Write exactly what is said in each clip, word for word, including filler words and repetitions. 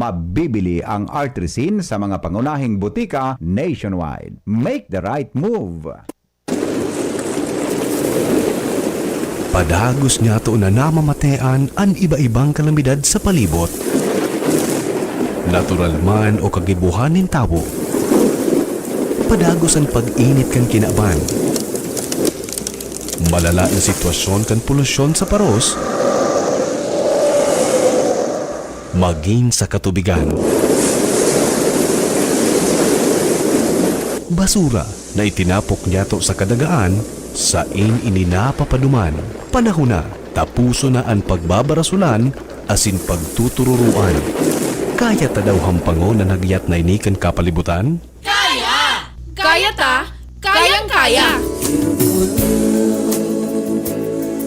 Mabibili ang Artrisin sa mga pangunahing butika nationwide. Make the right move! Padagos niyato na namamatean an iba-ibang kalamidad sa palibot. Natural man o kagibohan nin tawo. Padagos an pag-init kan kinaban. Malala na sitwasyon kan polusyon sa paros. Magin sa katubigan. Basura na itinapok niyato sa kadagaan, sain ini napapaduman. Panahon na, tapuson na an pagbabarasolan asin pagtutururoan. Kaya ta daw hampangon an hagyat na ini kan kapalibutan? Kaya! Kaya ta! Kayang-kaya!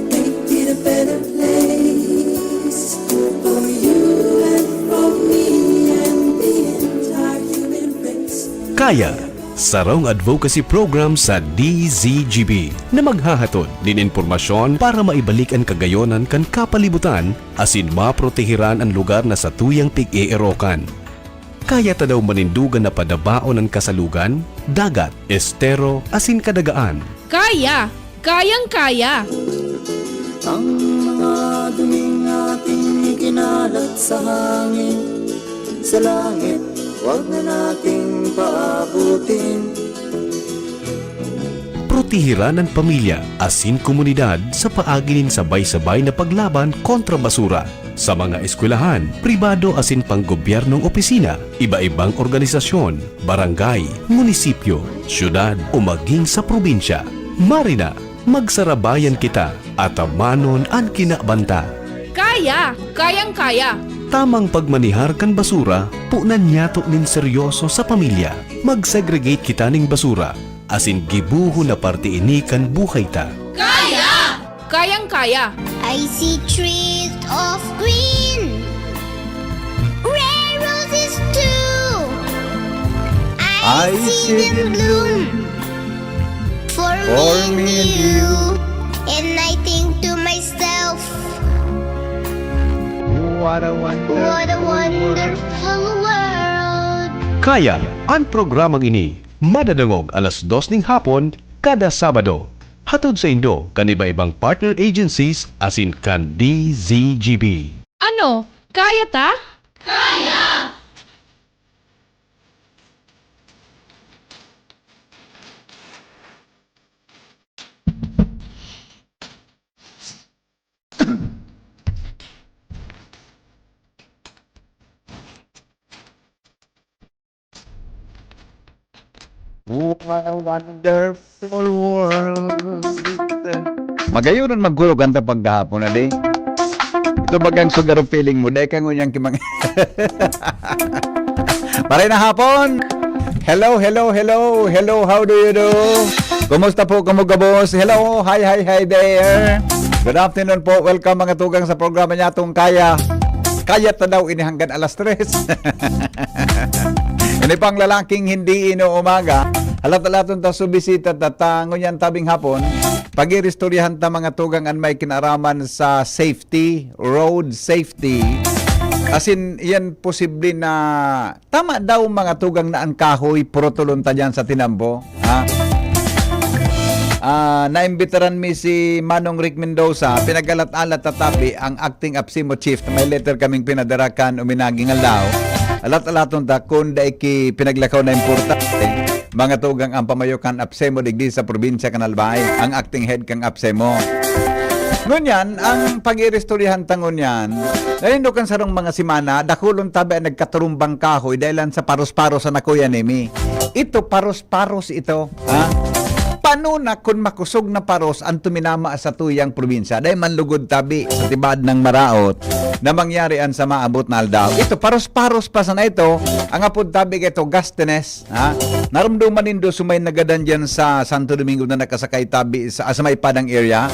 Make it a better place for you and for me and the entire human race. Kaya, sarong advocacy program sa D Z G B na maghahatod nin impormasyon para maibalik an kagayonan kan kapalibutan asin maprotehiran an lugar na satuyang pig-eerokan. Kaya ta daw manindogan na padabaon an kasalugan, dagat, estero, asin kadagaan. Kaya! Kayang-kaya! Ang mga duming ating ikinalat sa hangin, sa langit, wag na nating paabutin. Protehiran an pamilya asin komunidad sa paagi nin sabay-sabay na paglaban kontra basura. Sa mga eskwelahan, pribado asin panggobyernong opisina, iba-ibang organisasyon, barangay, munisipyo, syudad o maging sa probinsya. Marina, magsarabayan kita, atamanon an kinaban ta. Kaya! Kayang-kaya! Tamang pagmanehar kan basura, punan niyato nin seryoso sa pamilya. Mag-segregate kita ning basura, asin gibohon na parte ini kan buhay ta. Kaya! Kayang-kaya! I see trees of green, red roses too. I I see see them them bloom for for me me and and you. You. And I think to myself, What a wonder. What a wonderful world. Kaya, an programang ini madadangog alas dos ning hapon kada Sabado. Hatod saindo kan iba-ibang partner agencies asin kan D Z G B. Ano? Kaya ta? Kaya! What a wonderful world. Magayon an magkulog an tapag gahapon, adi. Ito bagang sugar ang feeling mo, dahil ka ngunyan kimang-, Maray na hapon! Hello, hello, hello, hello, how do you do? Kumusta po kamo gabos? Hello, hi, hi, hi there. Good afternoon po. Welcome, mga tugang, sa programa niyatong Kaya. Kaya ta daw ini hanggang alas tres. Ini pang lalaking hindi inuumaga. Halat-halaton ta su bisita ta, ta ngunyan tabing hapon. Pag-iristoryahan ta, mga tugang, an may kinaraman sa safety, road safety. Asin, yan posible na tama daw, mga tugang, na ang kahoy, purutulon ta diyan sa tinambo. Ha? Ah, naimbitaran mi si Manong Rick Mendoza, pinag-alat-alat ta tabi ang acting APSEMO chief. May letter kaming pinadara kan uminaging aldaw. Alat-alaton ta kun dai ki pinaglakaw na importante. Mga tugang, ang pamayo kan APSEMO digdi sa probinsya kan Albay, ang acting head kan APSEMO. Ngunyan, ang pag-iristoryahan ta ngunyan, nalindo kan sarong mga semana, dakulon tabi ang nagkaturumbang kahoy dahil lang sa paros-paros sa nakuya nimi. Ito, paros-paros ito, ha? Paano na kun makosog na paros ang tuminama sa tuyang probinsya? Dahil manlugod tabi sa tibaad ng maraot na mangyari an sa maabot na aldaw. Ito, paros-paros pa sana ito, ang apod tabi kay ito, Gastenes, ha? Narumduman nindo sumay nagadan diyan sa Santo Domingo na nakasakay tabi sa, ah, sa may Padang area,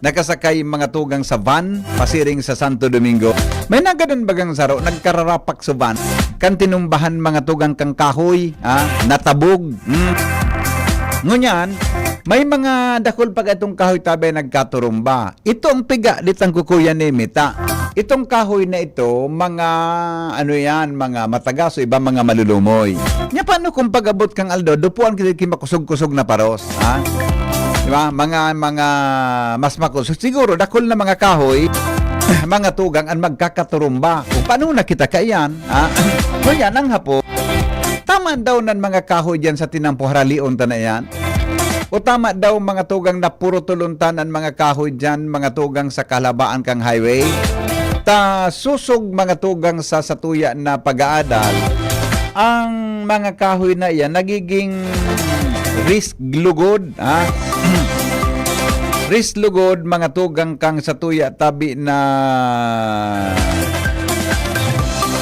nakasakay mga tugang sa van, pasiring sa Santo Domingo. May nagadan bagang saro, nagkararapak sa van, kan tinumbahan mga tugang kang kahoy, ha? Natabog. Hmm. Ngunyan, may mga dakul pag itong kahoy tabi nagkaturumba. Ito ang piga ditang kukuya ni Mita. itong kahoy na ito, mga, ano yan, mga matagas o iba, mga malulumoy. Nya, paano kung pag-abot kang aldaw, dupuan kita ki makusog-kusog na paros, ha? Di ba? Mga, mga mas makusog. Siguro, dakul na mga kahoy, mga tugang, ang magkakaturumba. O, paano na kita kaiyan, ha? Kaya, nang hapon, tama daw nan mga kahoy dyan sa tinampo, haralion ta na yan. O tama daw, mga tugang, na puro tuluntan an mga kahoy diyan, mga tugang, sa kalabaan kang highway? Ta susog, mga tugang, sa satuya na pag-aadal, ang mga kahoy na iyan nagiging risk lugod, ha? Risk lugod, mga tugang, kang satuya tabi na,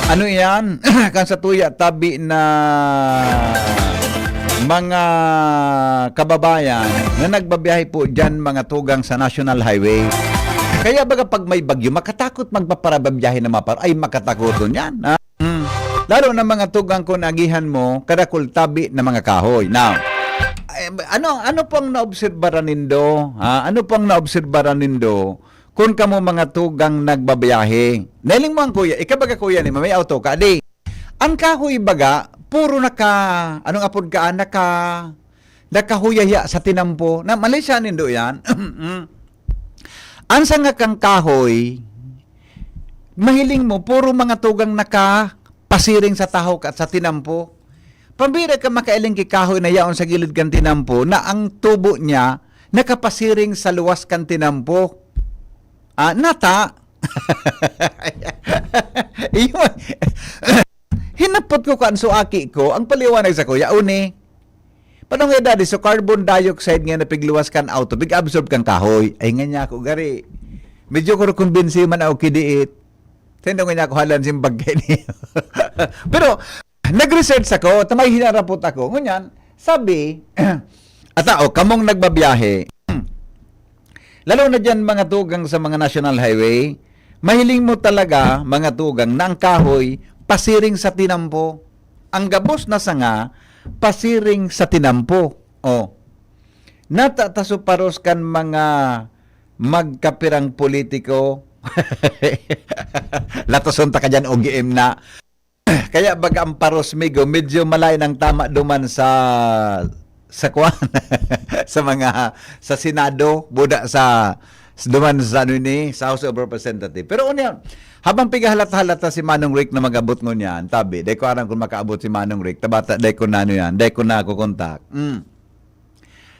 ano iyan? Kang satuya tabi na mga kababayan na nagbabiyahe po diyan, mga tugang, sa National Highway. Kaya baga pag may bagyo, makatakot magpaparababiyahe ng mga par-, ay, makatakoton yan, ha? Mm. Lalo na, mga tugang, kung agihan mo, kadakul tabi na mga kahoy. Now, eh, ano, ano pong naobserbaran nindo, ha? Ano pong naobserbaran nindo kung kamo, mga tugang, nagbabiyahe? Nailing mo ang kuya, ikaw baga, kuya, ni may auto ka, di? Ang kahoy baga, puro naka, anong apod ka, ah, naka, nakahuyahya sa tinampo. Na, mali siya nindo yan. Mm. Ang sanga kang kahoy, mahiling mo, puro, mga tugang, nakapasiring sa tahaw ka, sa tinampo. Pambira ka makailing ki kahoy na yaon sa gilid kan tinampo, na ang tubo niya nakapasiring sa luwas kan tinampo. Ah, nata. Iyon. Hinapot ko kan suaki ko, ang paliwanag sa kuya, uni. Paano nga, Daddy, so carbon dioxide nga napigluwas kan auto, pig-absorb kan kahoy? Ay, nga niya ako, gari. Medyo ko kumbinsi man ako kidiit. Sendo nga niya ako halan simbag kaini. Pero, nag-research ako, tamay hinarapot ako. Ngunyan, sabi, ata, o, kamong nagbabiyahe, lalo na diyan, mga tugang, sa mga national highway, mahiling mo talaga, mga tugang, na ang kahoy pasiring sa tinampo. Ang gabos na sanga, pasiring sa tinampo. O, natataso paros kan mga magkapirang politiko. Latason ta ka diyan, O G M na. Kaya baga ang paros, migo, medyo malain ang tama duman sa, sa kwan, sa mga, sa Senado, buda sa, duman sa, ano ni, sa House of Representatives. Pero unya, habang pigahalat-halata si Manong Rick na mag-abot ngunyan, tabi, di ko aram kung makaabot si Manong Rick, tabata, di ko na ano yan, di ko na kukontak. Mm.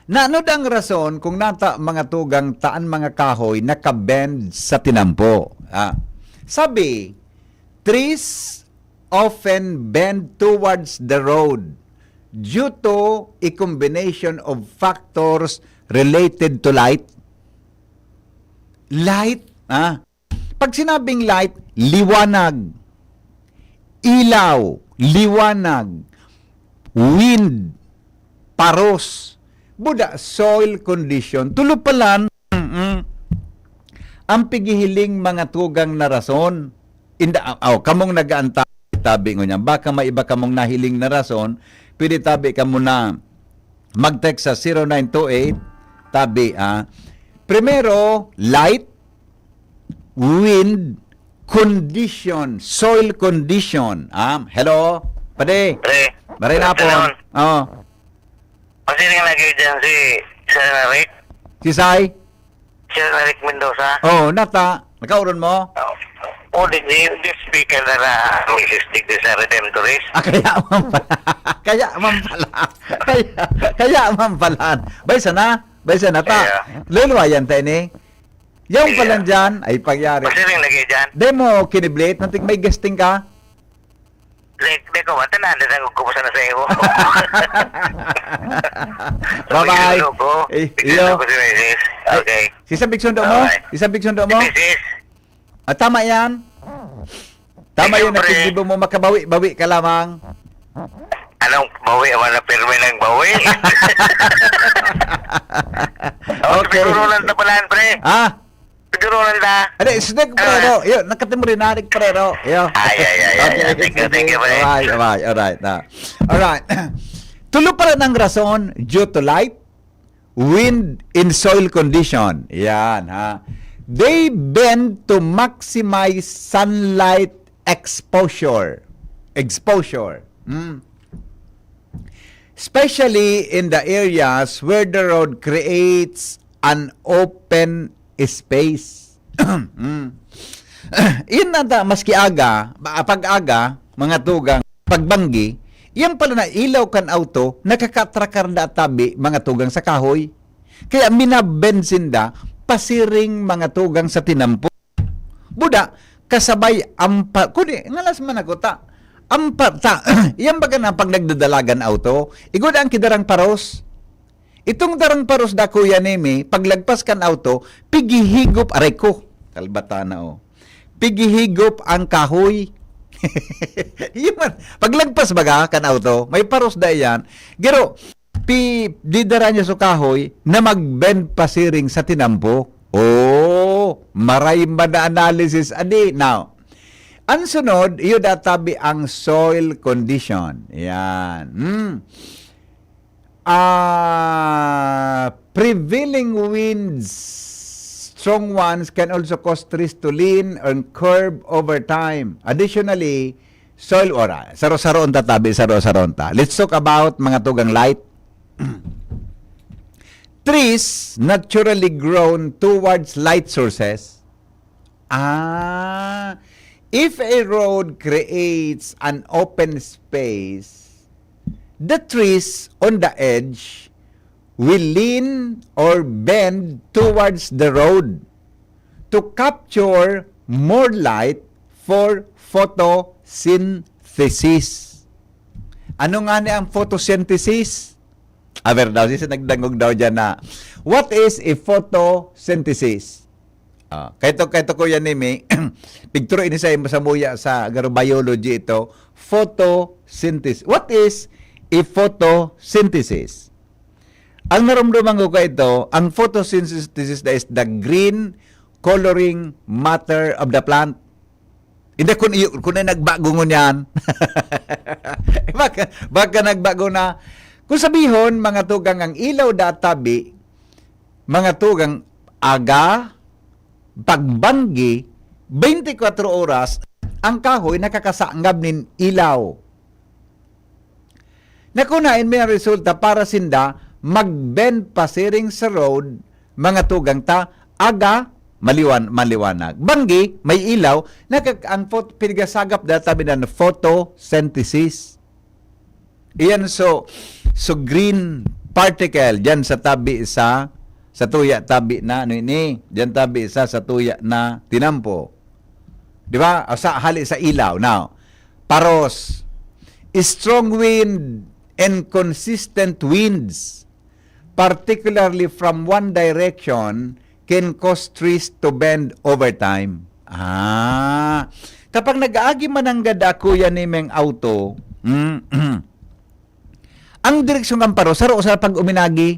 Na ano dang rason kung nata, mga tugang, taan mga kahoy nakabend sa tinampo? Ah, sabi, trees often bend towards the road due to a combination of factors related to light. Light, ah. Pag sinabing light, liwanag. Ilaw, liwanag. Wind, paros. Buda, soil condition. Tulo palan, mm, ang pigihiling, mga tugang, na rason. Inda, aw, kamong nag-aantay, tabi ngunyan. Baka may iba kamong nahiling na rason, pwede tabi kamo na mag-text sa zero nine two eight, tabi, ah. Primero, light, wind, condition, soil condition. Ah, hello, padi. Pre, Maray good na po. Afternoon. Oh. Pasiring lagi dyan si Sir Rick. Si Sai? Sir Rick Mendoza. Oh, nata. Nakauron mo? Oh. Oh, di, di, di speaker na na misis digdi sa Redemptorist. Ah, kaya man pala. Kaya man pala. Kaya, kaya man pala. Bay, sana? Bay, sana ta? Kaya. Luluwayan tayo ni. Yung Kaya. Pala dyan, ay pagyari. Pasiring lagi dyan. Demo, kiniblit. Nantik may guesting ka? Dek, dek ko, wata na, dek ko, kumusta na sa iyo? Bye-bye. Pag-iulog ko, Eh, pag-iulog iyo. Ko si misis. Ay, Okay. Si Sabig sundo mo? Bye-bye. Si Sabig sundo Si mo? misis. Ah, tama yan. Tama Sige, yun, pre. Nagtigibo mo, makabawi-bawi ka lamang. Anong bawi? Ang mga pirmi ng bawi. Oh, Okay. Siguro lang tapalan, pre. Ah? Siguro lang ta. Ano, snack, Ah. Prero. Yun, nakatimbre na, Nick Prero. Yun. Ay, ay, ay, ay, Okay, ay. Thank you, sige. Thank you, pre. Bye, bye. Alright, na. Alright. Tulo pala ng rason due to light, wind, and soil condition. Yan, ha. They bend to maximize sunlight exposure. Exposure. Mm. Especially in the areas where the road creates an open space. Mm. Yun na ta, maski aga, ba- pag-aga, mga tugang, pagbanggi, yan pala na ilaw kan auto, nakakatrakar na tabi, mga tugang sa kahoy. Kaya minabend sinda, pasiring mga tugang sa tinampo. Buda, kasabay ampa, kuni, ngalas man ako ta, ampa, ta, yan baga na pag nagdadalagan auto, igod ang kidarang paros. Itong darang paros da, Kuya Nemi, paglagpas kan auto, pigihigop, aray ko, kalbatana, oh. Pigihigop ang kahoy. Yun man, paglagpas baga kan auto, may paros da yan. Gero, pi, didara niya sa kahoy na mag-bend pasiring sa tinampo. Oh, maray man na analysis, adi. Now, ang sunod, iyo databi ang soil condition. Yan. Hmm. Ah, prevailing winds, strong ones, can also cause trees to lean and curve over time. Additionally, soil ora. Saro-saro ang tatabi, saro-saro ang ta. Let's talk about mga tugang light. Trees naturally grown towards light sources. Ah, if a road creates an open space, the trees on the edge will lean or bend towards the road to capture more light for photosynthesis. Ano nga ni ang photosynthesis? Aber daw, sisi nagdangog daw dyan na, what is a photosynthesis? Ah, kay to, kay to, Kuya Nimi, picture ini sa, sa muya sa garo biology ito, photosynthesis. What is a photosynthesis? Ang narumduman ko ka ito, ang photosynthesis is the green coloring matter of the plant. Hindi, kung iyo, kung na nagbago ngunyan. baka, baka nagbago na. Kung sabihon, mga tugang ang ilaw da tabi, mga tugang aga, pagbanggi, twenty-four oras, ang kahoy nakakasangab nin ilaw. Nakunain may resulta para sinda mag-bend pasiring sa road, mga tugang ta, aga, maliwan, maliwanag. Banggi, may ilaw, nakag-, ang phot-, pinagasagap data binan photosynthesis. Iyan so, so green particle dyan sa tabi sa, sa tuya tabi na, ano ini? Dyan tabi sa, sa tuya na tinampo. Di ba? O sa, hali sa ilaw. Now, paros, strong wind and consistent winds, particularly from one direction, can cause trees to bend over time. Ah, kapag nag-aagi man ang gada, Kuya Nimeng, auto, mm, ang direksyon kan paros, saro sa pag uminagi,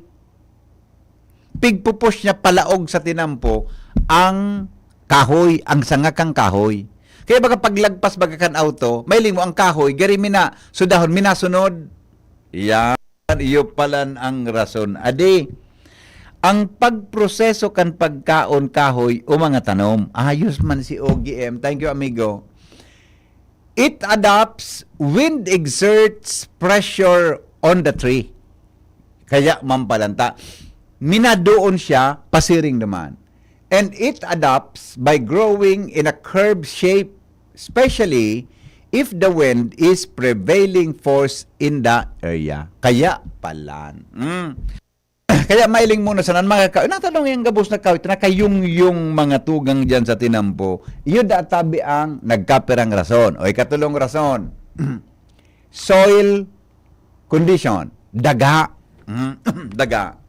pigpupush niya palaog sa tinampo ang kahoy, ang sanga kang kahoy. Kaya baga paglagpas baga kan auto, mailing mo ang kahoy, gari mina, sudahon, minasunod. Yan, iyo palan ang rason. Adi, ang pagproseso kan pagkaon kahoy o mga tanom. Ayos man si O G M. Thank you, amigo. It adapts, wind exerts pressure on the tree. Kaya mampalanta, minadoon siya pasiring naman. And it adapts by growing in a curved shape, especially if the wind is prevailing force in the area. Kaya palan. Mm. Kaya mailing muna sa nan mga ka-, natanong yung gabos na kawit, nakayungyong mga tugang dyan sa tinampo, iyo da tabi ang nagkapirang rason. O ikatulong rason, soil condition, daga. Mm, daga.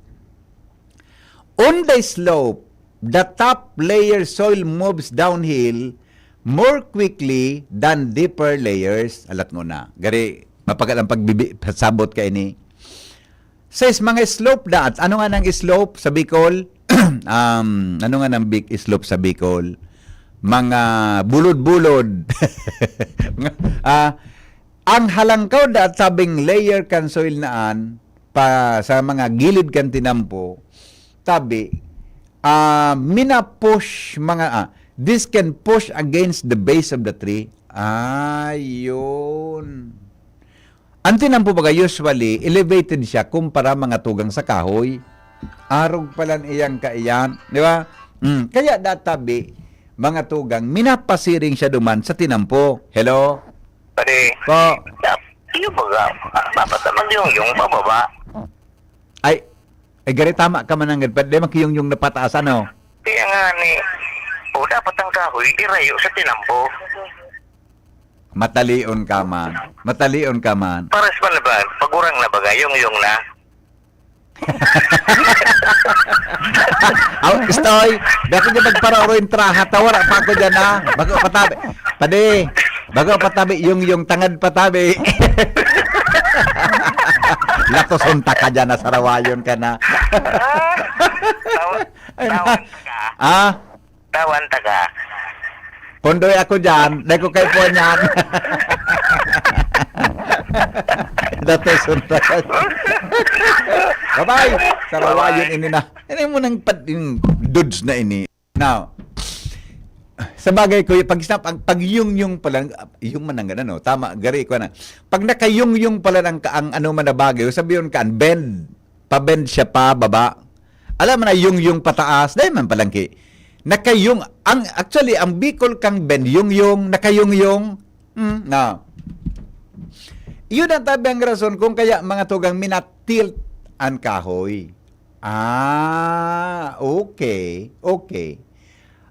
On the slope, the top layer soil moves downhill more quickly than deeper layers. Alat mo na. Gari, mapagal ang pagbibi-, sabot ka ini. Sa is-, mga slope daat, ano nga nang slope sa Bicol? Um, ano nga nang big slope sa Bicol? Mga bulod-bulod. Ah, ang halangkaw daat tabing layer kan soil naan pa sa mga gilid kan tinampo, tabi, ah, mina-push mga, ah, this can push against the base of the tree. Ah, yun. Ang tinampo baga, usually, elevated siya kumpara mga tugang sa kahoy. Arog palan iyang kaiyan, di ba? Mm. Kaya databi, mga tugang, minapasiring siya duman sa tinampo. Hello? Pare, Po. Dap-, iyo baga, ah, dapat na magyungyong pababa. Ay, ay, gari tama ka man ang, di makiyungyong na pataas, ano? Kaya nga ni, o dapat ang kahoy, irayo sa tinampo. Matalion ka man. Matalion ka man. Pares pa na ba? Pagurang na baga, yung, yung na. Aw, Stoy, dati niya magparaoro yung traha, ta, wala pa ako dyan, ha? Bago patabi. Padi, bago patabi, yung, yung tangad patabi. Latoson ta ka dyan, nasarawayon ka na. Ah, tawan, Ay, tawan ka. Ah? Tawan ta ka. Kondoy ako dyan, dahil ko kay po niyan. Dato sunta. Bye-bye. Sarawayon ini na. Ini mo nang pad-, yung dudes na ini. Now, sa bagay ko, pag, pag, pag yung-yung pa lang, yung manangan, ano, tama, gari ko na. Pag nakayung-yung pala ng ka-, ang ano man na bagay, sabi yun ka, bend, pa-bend siya pa, baba. Alam mo na, yung-yung pataas, dahil man palang ki-, nakayung-, ang, actually, ang Bicol kang bend, yung-yung, nakayung-yung, hmm, na. Yun ang tabi ang rason kung kaya mga tugang minatilt ang kahoy. Ah, okay, okay.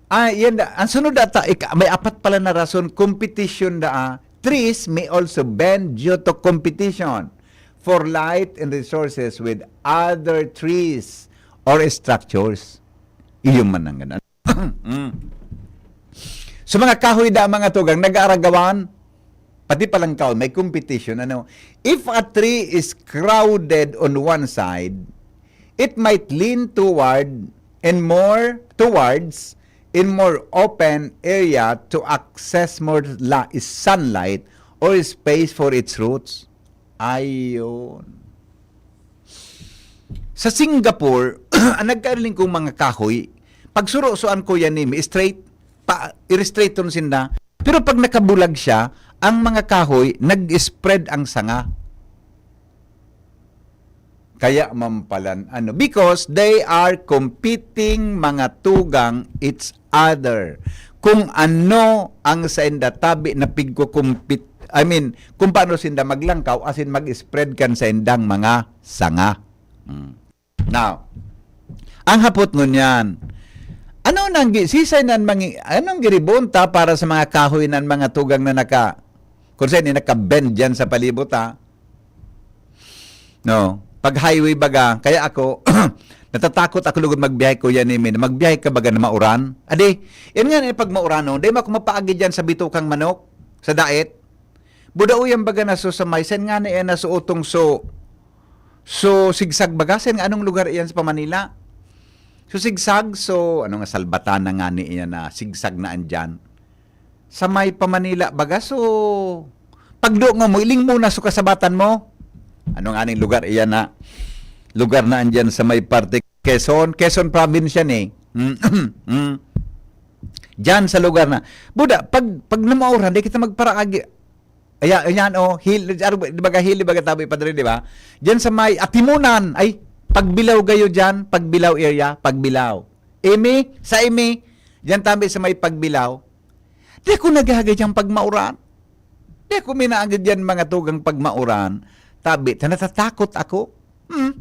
Ah, yan, ang sunod ata, ik-, may apat pala na rason, competition na, ah. Trees may also bend due to competition for light and resources with other trees or structures. Iyo man ang ganun. Mm. So, mga kahoy da, mga tugang, nag-aaragawan, pati palang kahoy, may competition, ano? If a tree is crowded on one side, it might lean toward and more towards in more open area to access more la-, sunlight or space for its roots. Ayun. Sa Singapore, ang nagkailing kong mga kahoy, pag suro-suan ko yan ni, straight, pa, i-straight ton sinda. Pero pag nakabulag siya, ang mga kahoy, nag-spread ang sanga. Kaya mampalan, ano, because they are competing, mga tugang, each other. Kung ano ang sainda tabi na pigkukumpit-, I mean, kung paano sinda maglangkaw, asin mag-spread kan saindang mga sanga. Hmm. Now, ang hapot ngunyan, ano nang gi-, sisay nan mangi-, anong giribon ta para sa mga kahoy nan mga tugang na naka-, kung saan naka-bend dyan sa palibot, ha? No, pag highway baga, kaya ako, natatakot ako lugod magbiyahe, Kuya Nemi, na magbiyahe ka baga na mauran. Adi, yan nga, eh, pag mauran, no, di mo ako mapaagi dyan sa bitukang manok, sa daet. Buda uyan baga na so sa may, sen nga na, eh, na so utong so, so sigsag baga, sen nga anong lugar iyan sa Pamanila? So sigsag, so, ano nga, Salbatan na nga ni iyan na sigsag na andyan. Sa may pa Manila baga, so, pagdungo mo, iling muna so kasabatan mo. Ano nga ning lugar iyan na? Lugar na andyan sa may parte Quezon, Quezon province yan eh. Mm, mm. Diyan sa lugar na. Buda, pag, pag namauran, di kita magparaagi. Aya, yan, oh, hill, di ba, hill, di ba, tabi pa diri, di ba? Diyan sa may Atimunan, ay, Pagbilao gayo diyan, Pagbilao area, Pagbilao. Imi, sa Imi, diyan tabi sa may Pagbilao. Di ako naghahaga dyan pag mauran. Di ako minaagad yan, mga tugang, pag mauran. Tabi, ta natatakot ako. Hmm.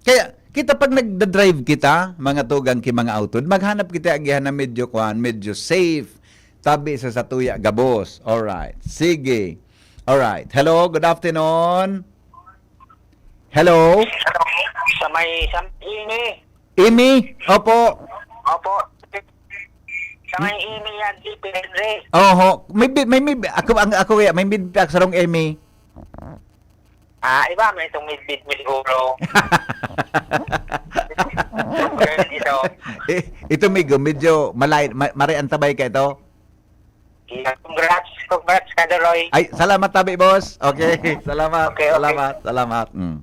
Kaya, kita pag nagda-drive kita, mga tugang ki mga auto, maghanap kita agihan na medyo, kuan, medyo safe. Tabi sa satuya gabos. Alright. Sige. Alright. Hello, good afternoon. Hello? Sa may, sa may Imi. Imi? Opo. Opo. Sa may Imi yan, si Henry. Oho. May bi-, may, may, ako, ang, ako kaya, may mid-, sarong Imi. Ah, iba, may itong midbid mo siguro. Ganun ito. Eh, ito, Migo, medyo malay-, ma-, mare ang tabay ka ito. Yeah, congrats, congrats, Kado Roy. Ay, salamat tabi, boss. Okay, salamat, Okay, okay. salamat, salamat. Mm.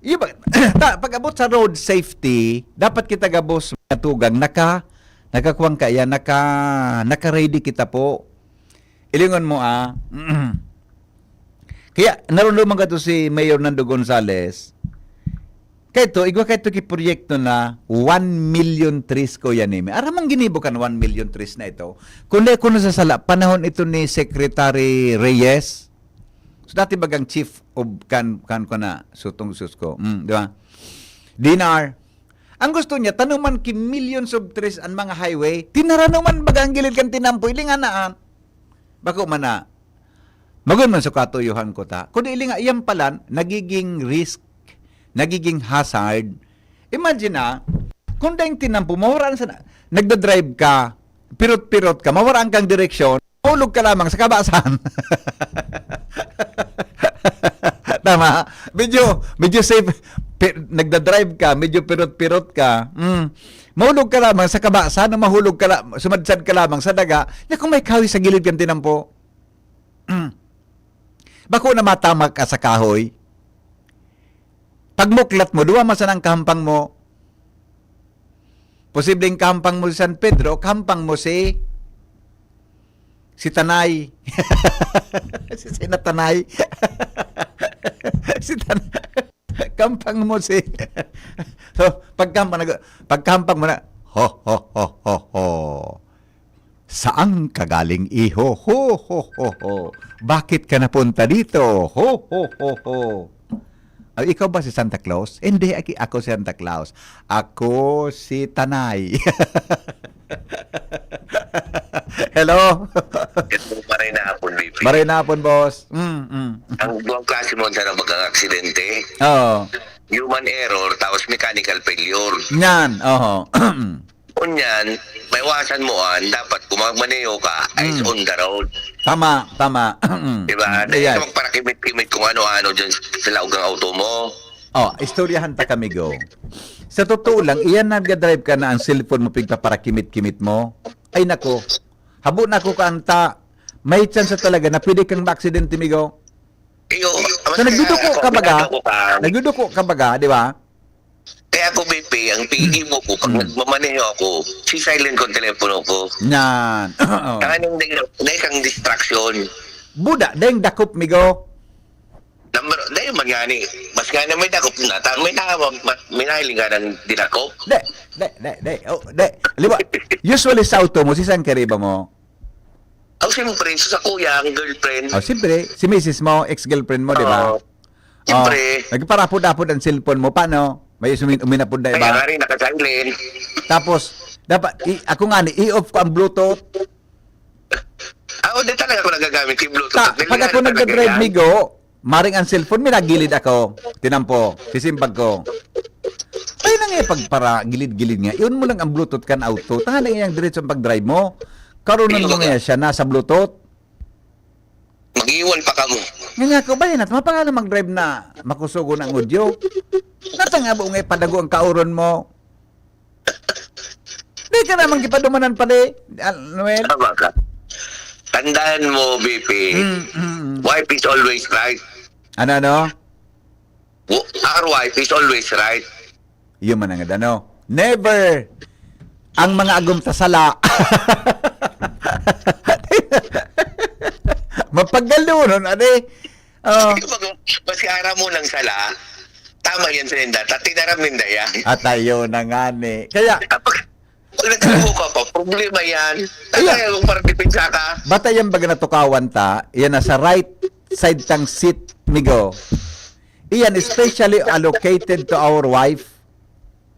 Yung ba, ta, pag-abot sa road safety, dapat kita gabos mga tugang, naka, nakakuwang kaya, naka, naka-ready kita po. Ilingon mo, ah. Kaya, narunduman ka to si Mayor Nando Gonzales. Kaya to, igwa kayo to ki proyekto na one million trees ko yan, eh. Aram ang ginibo kan one million trees na ito. Kundi ako nasasala, panahon ito ni Secretary Reyes. So, dati bagang chief of kan, kan ko na, sutong sus ko. Mm, di ba? D N R. Ang gusto niya, tanuman ki millions of trees ang mga highway. Tinaranuman baga ang gilid kan tinampo. Ilingan na, ah. Bako man na. Magun man sa katuyohan ko ta. Kundi ilinga, iyan palan, nagiging risk, nagiging hazard. Imagine na, kung dahil tinampo mo, wala na sana, nagdadrive ka, pirot-pirot ka, mawaraan kang direksyon, mahulog ka lamang sa kabasan. Tama? Medyo, medyo safe. Pi-, nagdadrive ka, medyo pirot-pirot ka. Mm. Mahulog ka lamang sa kabasan, o mahulog ka la-, sumadsad ka lamang sa daga, na kung may kahoy sa gilid kang tinampo. Mm. Bako na matama ka sa kahoy. Pagmuklat mo, duwa man sanang kahampang mo. Posibleng kahampang mo si San Pedro, kahampang mo si, si Tanay. Si Sina Tanay. Si Tan-, kahampang mo si, so, pagkahampang, nag-, pagkahampang mo na, "Ho, ho, ho, ho, ho. Saan ka galing, iho? Ho, ho, ho, ho. Bakit ka napunta dito? Ho, ho, ho, ho." Ay, ikaw ba si Santa Claus? "Hindi, aki-, ako si Santa Claus. Ako si Tanay." Hello? Ito, maray na hapon, B P. Maray na hapon, boss. Mm, mm. Ang duwang klase mo, sana bagang aksidente. Oo. Human error, tapos mechanical failure. Yan, oho. Unyan, maiwasan mo an, dapat kung magmaneho ka, ay Mm. on the road. Tama, tama. Di ba? Mm, Dahil yan. ka magparakimit-kimit kung ano-ano dyan sa laog ng auto mo. Oh, istoryahan ta kami, go. Sa totoo lang, iyan nagdadrive ka na ang cellphone mo, pigpaparakimit-kimit mo. Ay, nako. Habo na ako kaanta. May chance talaga na pwede kang maaksidente, migo. Iyo, So, nagduduko ka baga? Nagduduko ka. Nagduduko ka baga, di ba? Kaya ako, B P, ang pigimo ko, pag Mm. nagmamaneho ako, si silent ko ang telepono ko. Yan. Oo. Tanganing dai, dai kang distraction. Buda, dai dakop, migo. Number, dai man nga ni, mas nga na may dakop na, ta-, may na, ma-, may nahiling ka ng dinakop. Di, di, di, di. Oh, di. Halimbawa, usually sa auto mo, si saan kariba mo? Oh, siyempre, sa kuya, ang girlfriend. Oh, siyempre, si misis mo, ex-girlfriend mo, di ba? Oo. Siyempre. Oh, nagparapod-apod ang cellphone mo. Paano? May umin-, uminapod na Kaya iba. nga rin, naka-silent. Tapos, dapat, i-, ako nga ni, i-off ko ang Bluetooth. Ah, o, di talaga ako nagagamit yung Bluetooth. Ta-, Dahil pag nga ako rin talaga nagdadrive, yan. migo, maring ang cellphone, may nagilid ako. Tinampo, sisimbag ko. Ay, na nga, pagpara, gilid-gilid nga. Iyon mo lang ang Bluetooth kan auto. Tanga na iyang diretso ang pag-drive mo. Karoon Ayun mo nga ka. siya, nasa Bluetooth. Mag-iwan pa ka mo. Nga nga ko, bayan at mapangalan mag-drive na makusugon ang audio. Natangabo nga ipadago ang kauron mo. Di ka naman gipadumanan pa di, Al-, Noel. Tama ka. Tandaan mo, B P, Mm, mm, mm. wife is always right. Ano, ano? Wo-, our wife is always right. Yun man ang ano. Never ang mga agom ta sala. Mapagdalunon, ade. Oh. Kasi pag, pag si Ara mo ng sala, tama yan sa ninda. Ta-, tinaram ninda yan. At ayun na nga ni. Kaya, Pag, pag nagsubo ka pa, problema yan. Ayun. Talaga yung parang depensa ka. Bata yan baga natukawan ta, yan nasa right side tang seat, migo. Iyan, especially allocated to our wife.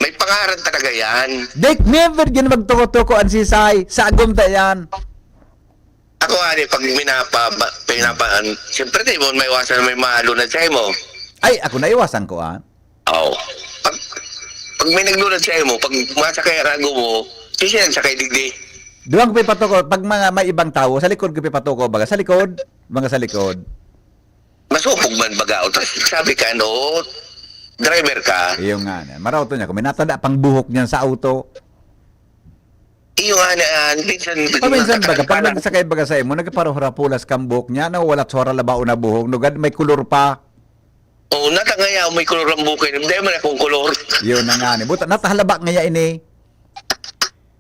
May pangaran talaga yan. Dek, never din magtuko-tuko ang sisay. Sa agom ta yan. Ako, ani, pag minapa-, ba-, pinapa-, an-, siyempre, di mo maiwasan na may malunad sa imo. Ay, ako naiwasan ko, ah. Oo. Pag, pag may naglunad sa imo, pag masakay ang ago mo, sisiyan sakay digdi. Duwang ko pipatuko, pag mga may ibang tao, sa likod ko pipatuko, baga sa likod, mga sa likod. Masupog man baga, o, tas sabi ka, ano, driver ka. Iyo nga, ne. Maraot niya, kung may natada pang buhok niyan sa auto. Iyo nga, ne, ah, minsan, Paminsan baga, pag parang nagsakay baga sa imo, nagkaparoharapulas kang buhok niya, no? Wala tsura labaw na buhok, nugad, may kulor pa. O, nata ngaya, may kolor ang buhok ko, hindi man akong kolor. Yun na nga ni. Buta, natahalaba ngaya ini.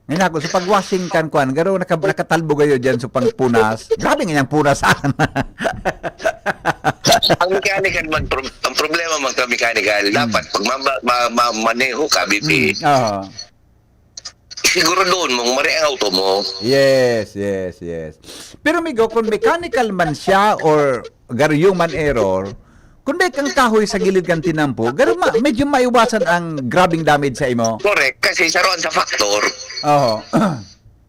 Ngayon ako, sa pag-washing kan kwan, garo naka-, nakatalbo kayo dyan sa pangpunas. Grabe nga yung punasan. Ang mechanical man, pro-, ang problema man ka mechanical, Hmm. dapat pag mamba-, ma-, ma-, maneho ka, B P, Hmm, oo. siguraduhon mong mari ang auto mo. Yes, yes, yes. Pero, migo, kung mechanical man siya or garo human error, kung may kang kahoy sa gilid kan tinampo, garo ma-, medyo maiwasan ang grabing damage sa imo. Correct, kasi saroan sa factor. Oo.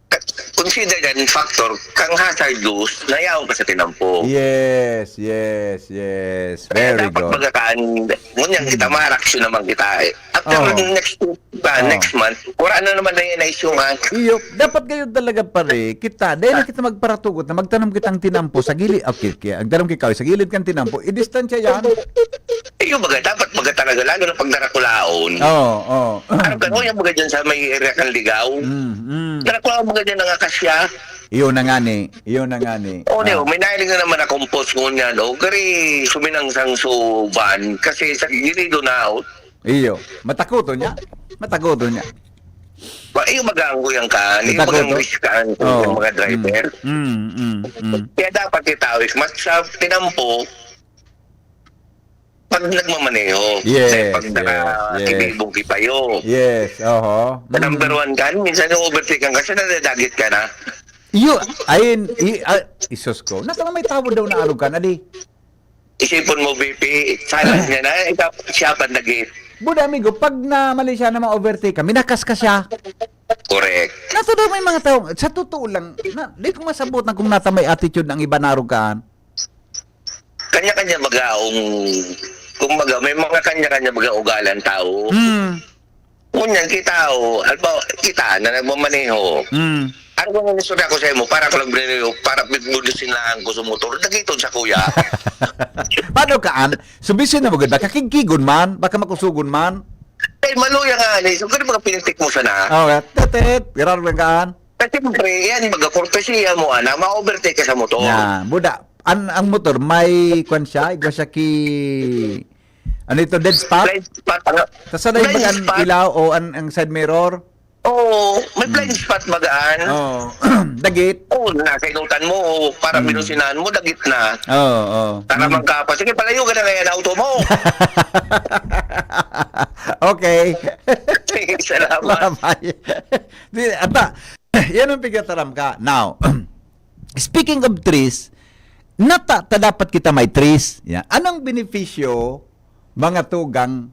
Ka-, consider yan factor, kang hazardous, nayaw ka sa tinampo. Yes, yes, yes. Kaya Very dapat good. magakaan, ngunyan kita, Hmm. maraksyon naman kita eh. After Oh. next week ba, Oh. next month, wala na naman na yan na isyungan. Iyo, dapat kayo talaga, pare, kita, dahil na kita magparatugot na magtanom kitang tinampo sa gilid, okay, kaya, ang tanom kikaw, sa gilid kang tinampo, i-distansya yan. Iyo, baga, dapat baga talaga, lalo na pag darakulaon. Oo, oo. Parang gano'n yung baga dyan sa may area kang ligaw. Mm, mm. Darakulaon baga dyan ang akasya. Iyo na nga ni, iyo na nga ni. O, di, Ah. may nahiling na naman akong post ngunyan, o, gari suminang sang suban, kasi sa ginido na, o. Iyo, matakoton niya. Matakoton niya. Ba, iyo baga ang kuyang ka, iyo baga ang Matakoton? risk ka, ang Oo. mga driver. Mm, mm, mm, mm. Kaya dapat itaw, is mas sa tinampo, pag nagmamaneho, Yes, eh, pag yes, yes. naka-, ibibong kipayo. Yes, oho. Sa number Mm. one ka, minsan yung overtake ka, kasi nadadagit ka na. Iyo, ayun, i-, ah, isos ko. Nasa may tawo daw na arog ka na, di? Isipon mo, B P, salas niya na, eh, siya pa nag-, Buda, amigo, pag na mali siya na ma-overtake ka, minakas ka siya. Correct. Nasa daw may mga tao, sa totoo lang, na, di ko masabot na kung nata may attitude ng iba na arog kaan. Kanya-kanya baga ang, kumbaga, may mga kanya-kanya baga ugali ang tao. Hmm. Ngunyan, kita, o, halimbawa, kita na nagmamaneho. Hmm. Ano bang istorya ko sa imo? Para ko lang binili, para budusin lang ko sa motor. Dagiton sa kuya. Paano ka, an? So, bisin na maganda, kakigkigon man, baka makusugon man. Ay, maluya nga, ani. So, kani mga pinitik mo sana? Oh, tetet, grabe lang ka, an. Kasi siyempre, yan, baga kortesiya mo, ana, ma-overtake ka sa motor. Na, buda. An, ang motor, may, kwan siya, igwa siya ki, ano ito, dead spot? Blind spot, ano? Tas ano yung Blind baga ang spot. ilaw o an, ang side mirror? Oo, may Hmm. blind spot baga an. Oo. Dagit. Oo, nasa inutan mo, o para Hmm. binusinahan mo, dagit na. Oo, oo. Tara, Hmm. man ka pa. Sige, palayo ka na ngayon, auto mo. Okay. Sige, salamat. Bye-bye. Di, ata, yan ang pigataram ka. Now, speaking of trees, nata, ta dapat kita may trees. Yan. Anong benepisyo, mga tugang,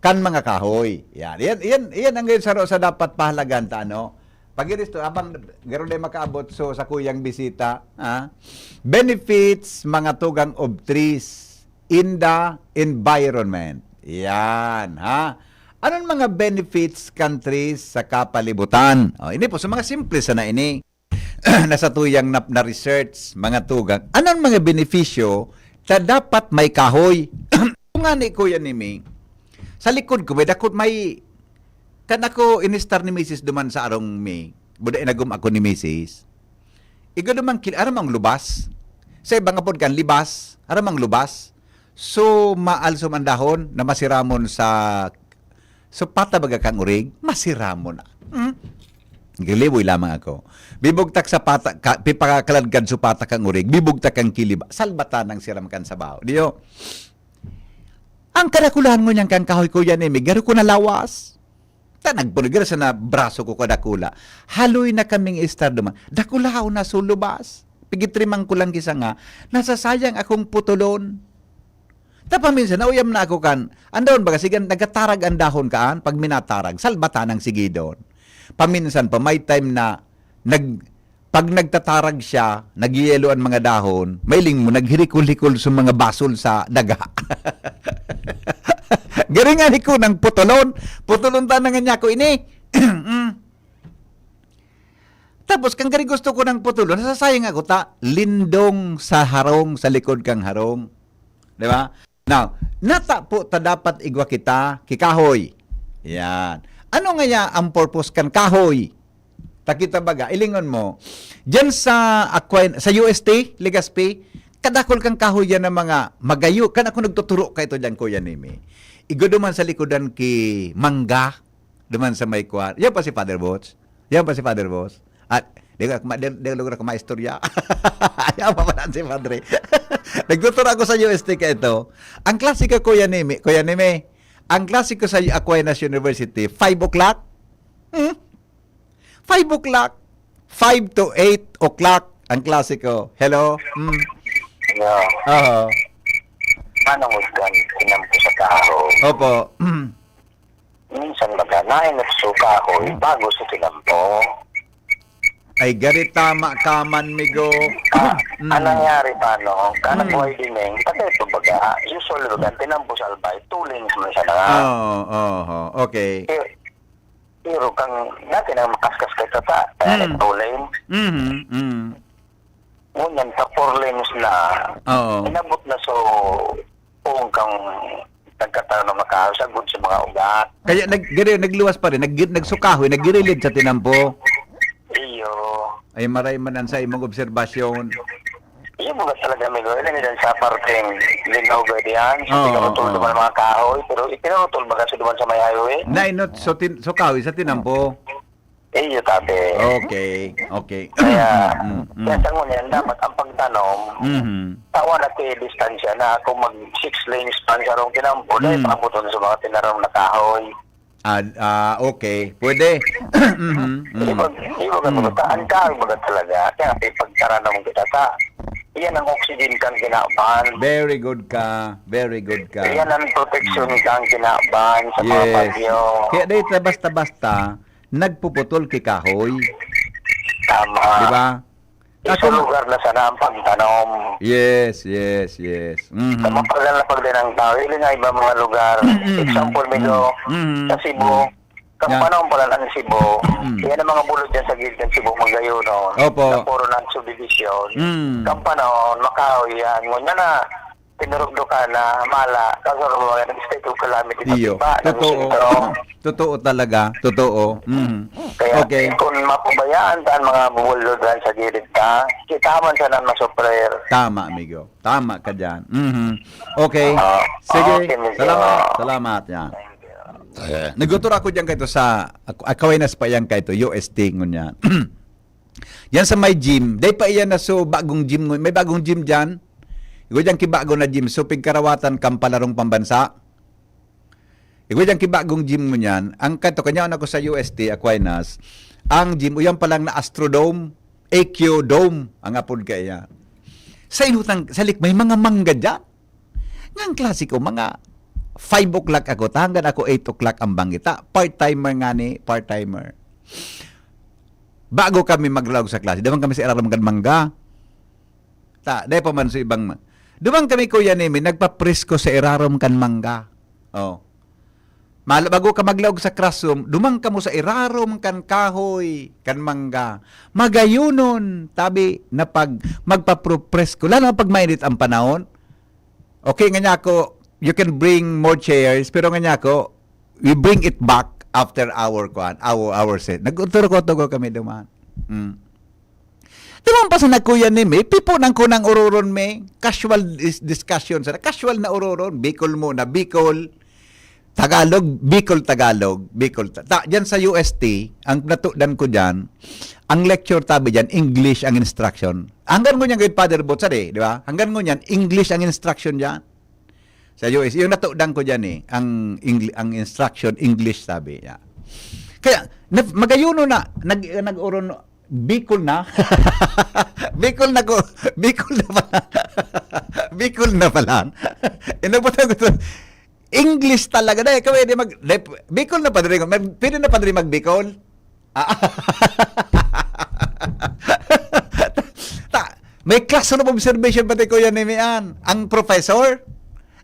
kan mga kahoy? Yan. Yan, yan, yan ang ngayon sa, sa dapat pahalagan ta, ano? Pag iristo, abang garo na makaabot so sa kuyang bisita, ha? Benefits, mga tugang of trees in the environment. Yan, ha? Anong mga benefits kan trees sa kapalibutan? O, ini po, sa mga simple sana ini, na sa tuyang nap-, na-research, mga tugang. Anong mga benepisyo ta dapat may kahoy? Kung nga ni Kuya Nimi, sa likod ko, may dakot, may, kan ako inistar ni misis duman sa arong mi, buda inagom ako ni misis. Igo duman kil-, aram ang lubas. Sa ibang apod kan libas, aram ang lubas. So, maalsom ang dahon na masiramon sa, so, pata baga kang urig, masiramon na. Hmm? Giliboy lamang ako. Bibugtak sa pata, ka, pipakakalagkad sa pata kang urig, bibugtak ang kilib, salbata nang siram kan sabaw. Diyo? Ang kadakulahan ngunyan kan kahoy ko yan, eh, may garo ko na lawas. Ta nagpunigar sa na braso ko kadakula. Haloy na kaming istar duman. Dakulaon na sulubas. Pigitrimang ko lang kisa nga, nasasayang akong putulon. Ta paminsan, nauyam na ako kan, andon baga, sige, nagatarag ang dahon kaan, pag minatarag, salbatan ang sigidon. Paminsan pa, may time na, nag, pag nagtatarag siya, nagyelo ang mga dahon, mailing mo, naghirikol-hikol sa mga basol sa daga. Garingan ko ng putulon. Putulon ta na nga niya ako ini. Mm. Tapos, kang gari gusto ko ng putulon, nasasayang ako ta, lindong sa harong, sa likod kang harong. Di ba? Now, nata po ta dapat igwa kita, kikahoy. Yan. Ano nga ya ang purpose kan kahoy? Takita baga, ilingon mo. Diyan sa Aquin-, sa U S T, Legazpi, kadakol kan kahoy yan na mga magayo. Kan ako nagtuturo ka ito diyan, Kuya Nimi. Igo duman sa likodan ki Mangga, duman sa may kwan. Yan pa si Father Bots? Yan pa si Father Bots? At, di ko, ma-, di, di ko lugar ako maistorya. Yan pa pala si Padre. Nagtuturo ako sa U S T ka ito. Ang klase ka, Kuya Nimi, Kuya Nimi, ang klase ko sa Aquinas University, five o'clock. Hmm? Five o'clock. Five to eight o'clock ang klase ko. Hello? Hmm. Yeah. Oho. Paano mo gan tinampo sa kahoy? Opo. Hmm. Minsan baga, nainot sa kahoy bago sa tinampo. Ay, gari tama ka man, migo. Ah, Mm. Ang nangyari pa, no? Kaya Mm. buhay din eh. Kasi ito baga, usually baga, tinampo sa albay, two lanes man siya na nga. Oo, oho. Okay. Pero, pero kang, dati nang makaskas kay tata, kaya Mm. two lane. Mhm, mm. Ngunyan, sa four lanes na, Oo. inabot na so, kung kang nagkataon na makahaw, sagod sa mga ugat. Kaya nag, gari, nagluwas pa rin, nag, nagsukahoy, naggirilid sa tinampo. Iyo. Ay, maray man ang sa imong obserbasyon. Iyo mo ba talaga, amigo? Ilan ilan sa parteng lingaw ba diyan? So, Oo, pinarutol oo. naman mga kahoy, pero ipinarutol ba kasi duman sa may highway? Nainot, so, tin, so kahoy sa tinampo. Iyo, tabi. Okay, okay. Kaya, Mm, mm. kaya sa ngunyan, dapat ang pagtanom, Mhm. tawa na kay distansya na kung mag six lanes pa ang sarong tinampo, dahil Mm. paabuton sa mga tinaram na kahoy. Ah, ah, okay. Pwede. Mhm, Di ba, mhm. di ba ganun? Mm. Ta, ang kahoy baga talaga, kaya kay pagtaranom kita ta, iyan ang oxygen kang kinaban. Very good ka. Very good ka. Iyan ang protection kang kinaban sa mga Yes. bagyo. Kaya dahil basta-basta, nagpuputol ki kahoy. Tama. Di ba? Sa Ako, lugar na sana ang pagtanom. yes, yes, yes. Mhm. Sa mga paglalapag din ang tao, yun nga iba mga lugar. Mm. Example, Migo, Mm. sa Cebu, Mm. kang Yeah. panahon pala ng Cebu, Mm. yan ang mga bulod dyan sa gilid ng Cebu, Magayonon, Opo. na puro ng subdivision. Mm. Kang panahon, makahoy yan. Ngunyan na, pinurugdo ka na, mala, kaso mga state of calamity, Iyo. patiba ng Totoo. sentro. Totoo talaga. Totoo. Mhm. Kaya Okay. kung mapabayaan ta ang mga bulod dyan sa gilid ta, kita man sana masufrir. Tama, amigo. Tama ka dyan. Mhm. Okay. Ah, Sige. okay, amigo. Salamat. Salamat. Yan. Eh, nagtutur ako dyan kaito sa, ak-, akaway na sa payang kaito, U S T ngunyan. Yan sa may gym. Dahil pa iyan na so, bagong gym ngun-, may bagong gym dyan. Igo dyan kibago na gym. So, pigkarawatan kang palarong pambansa. Igo dyan kibagong gym ngunyan. Ang kaito, kanya ako sa U S T, Aquinas. Ang gym, uyan pa lang na Astrodome, A Q Dome, ang apod kaya. Sa inutang, sa lik-, may mga mangga dyan. Ngang klase ko, mga five o'clock ako, ta hanggang ako eight o'clock ang bangita. Part-timer nga ni, part-timer. Bago kami maglaog sa klase, daman kami sa irarom kan mangga. Ta, dai pa man sa ibang ma-, duman kami, Kuya Nemi, nagpapresko sa irarom kan mangga. Oh. Mal-, bago ka maglaog sa classroom, duman kamo sa irarom kan kahoy, kan mangga. Magayonon, tabi na pag magpapresko, lalo na pag mainit ang panahon. Okay, nga niya ako, you can bring more chairs, pero nga niya ako, we bring it back after our, kuan, our, our set. Nagturo ko, tugo kami duman. Mm. Duman pa sa nagkuya ni mi, pipo nang kunang uroron mi. Casual dis-, discussion sana. Casual na uroron. Bicol muna, Bicol. Tagalog, Bicol, Tagalog, Bicol. Ta-, ta-, dyan sa U S T, ang natudan ko dyan, ang lecture tabi dyan, English ang instruction. Hanggang ngunyan ngayon, Father Bot, sari, di ba? Hanggang ngunyan, English ang instruction dyan. Sa U S, yung natudan ko dyan eh, ang, Engli-, ang instruction, English sabi niya. Kaya, na, magayuno na, nag, nag-uron, Bicol na. Bicol na ko, Bicol na pala. Bicol na pala. Inabutan ko to. English talaga. Dahil kami di mag, dahil, Bicol na pa rin. Mag, pwede na pa rin mag-Bicol. Ah. Ta, may classroom observation pati, Kuya Nemian. Ang professor,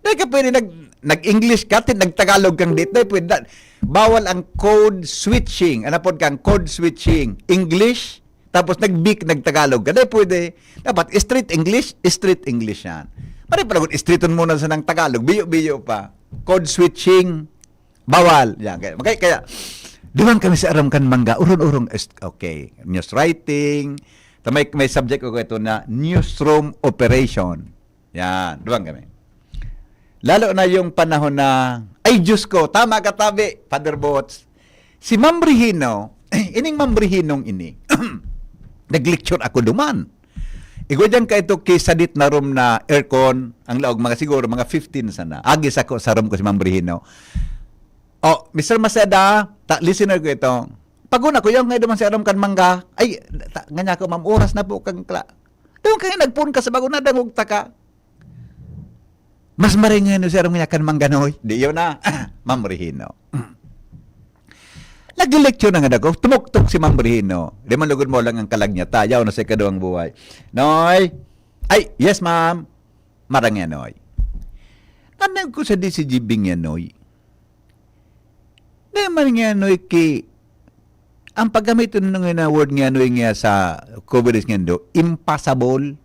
dahil ka pwede nag, nag-English ka, tin-, nag-Tagalog kang dito, eh, pwede na. Bawal ang code switching. Ano po kang code switching? English, tapos nag-Bic, nag-Tagalog ka. Dahil pwede. Dapat straight English, straight English yan. Pare pala kung straighton mo na sa ng Tagalog, biyo-biyo pa. Code switching, bawal. Yan. Kaya, kaya, kaya, duman kami sa aram kan mangga, urong-urong, est-, okay. News writing, Ta may, may subject ko ito na newsroom operation. Yan, duwang kami. Lalo na yung panahon na, ay Diyos ko, tama ka tabi, Father Bots. Si Ma'am Regino, ining Ma'am Reginong ini, nag-lecture ako duman. Igwa diyan ka ito ki sadit na room na aircon, ang laog mga siguro, mga fifteen sana. Agi sa ko sa room ko si Ma'am Regino. Oh, Mister Maceda, ta, listener ko ito. Pag-una ko, yung nga duman si Aram kan Mangga, ay, ta, nga niya ako, ma'am, oras na po kang kla. Doon kayo nagpun ka sa bago na dangog ta ka. Mas maringan si Aram nga kan Mangganoy. Di yun na. Ma'am Regino. Nag-lecture na nga ako. Tumuktok si Ma'am Regino. Di man lugod mo lang ang kalag niya. Tayaw na sa ikaduhang buhay. Noy! Ay, yes, ma'am. Marang yan, Noy. Nanag ko sa D C G B niya, Noy. Di man niya, Noy, ki... Ang paggamit ng na word niya, Noy, niya sa coverage niya, do, impossible.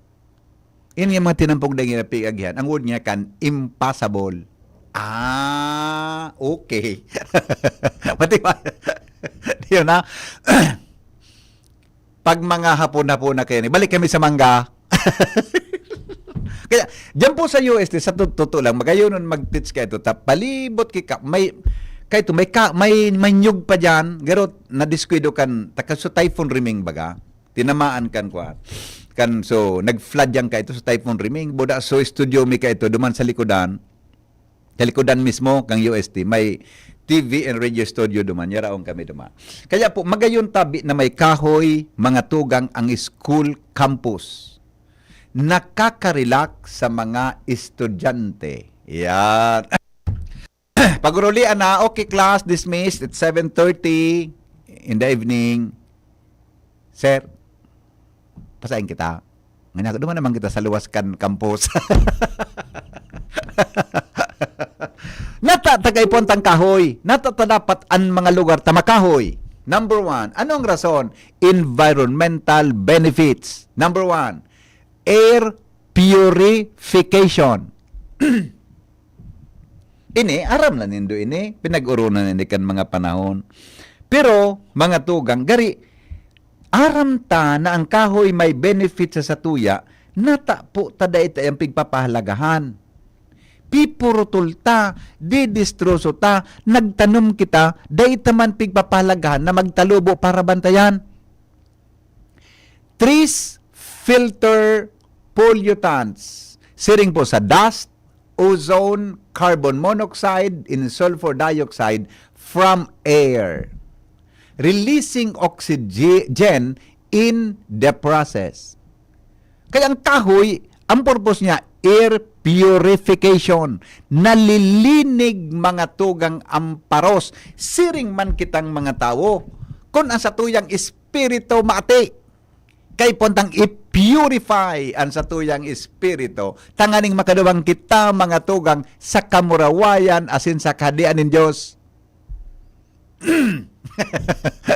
Yan yung mga tinampog na ginapig-agihan. Ang word niya kan impossible. Ah, okay. Pati ba? Yun na. Pag mga hapon-hapon na kayo, balik kami sa mangga. Kaya, diyan po sa U S T, sa tot-, totoo lang, magayonon mag-teach ka ito. Ta, palibot ki ka, may, kaya ito, may, ka, may manyog pa dyan, garot, na diskuido kan, taka sa Typhoon Riming baga, tinamaan kan kwa. Kan, so, nag-flood yan ka ito sa Typhoon Riming. Boda, so, studio mi ka ito, duman sa likodan. Sa likodan mismo kang U S T, may T V and radio studio duman, yaraon kami duman. Kaya po, magayon tabi na may kahoy, mga tugang ang school campus. Nakaka-relax sa mga estudyante. Yan. Pag-urulian na, okay class, dismissed at seven thirty in the evening. Sir, pasain kita. Ngani ako, duman naman kita sa luwas kan campus. Nata, tagaipon tang kahoy. Nata ta dapat an mga lugar ta makahoy. Number one, anong rason? Environmental benefits. Number one, air purification. Ini, aram na nindo ini, pinag-urunan ini kan mga panahon. Pero, mga tugang, gari, aram ta na ang kahoy may benefit sa satuya, natapo ta dai ta yang pigpapahalagahan. Pipurutol ta, didistroso ta, nagtanom kita, dai ta man pigpapahalagahan na magtalubo para bantayan. Trees filter pollutants, siring po sa dust, ozone, carbon monoxide, and sulfur dioxide from air, releasing oxygen in the process. Kaya ang kahoy, ang purpose niya, air purification. Nalilinig mga tugang amparos. Siring man kitang mga tawo. Kun ang satuyang espiritu mati, kaipuhan tang i-purify ang satuyang espiritu, tanganing makaduman kita, mga tugang, sa kamurawayan asin sa Kahadean nin Dios.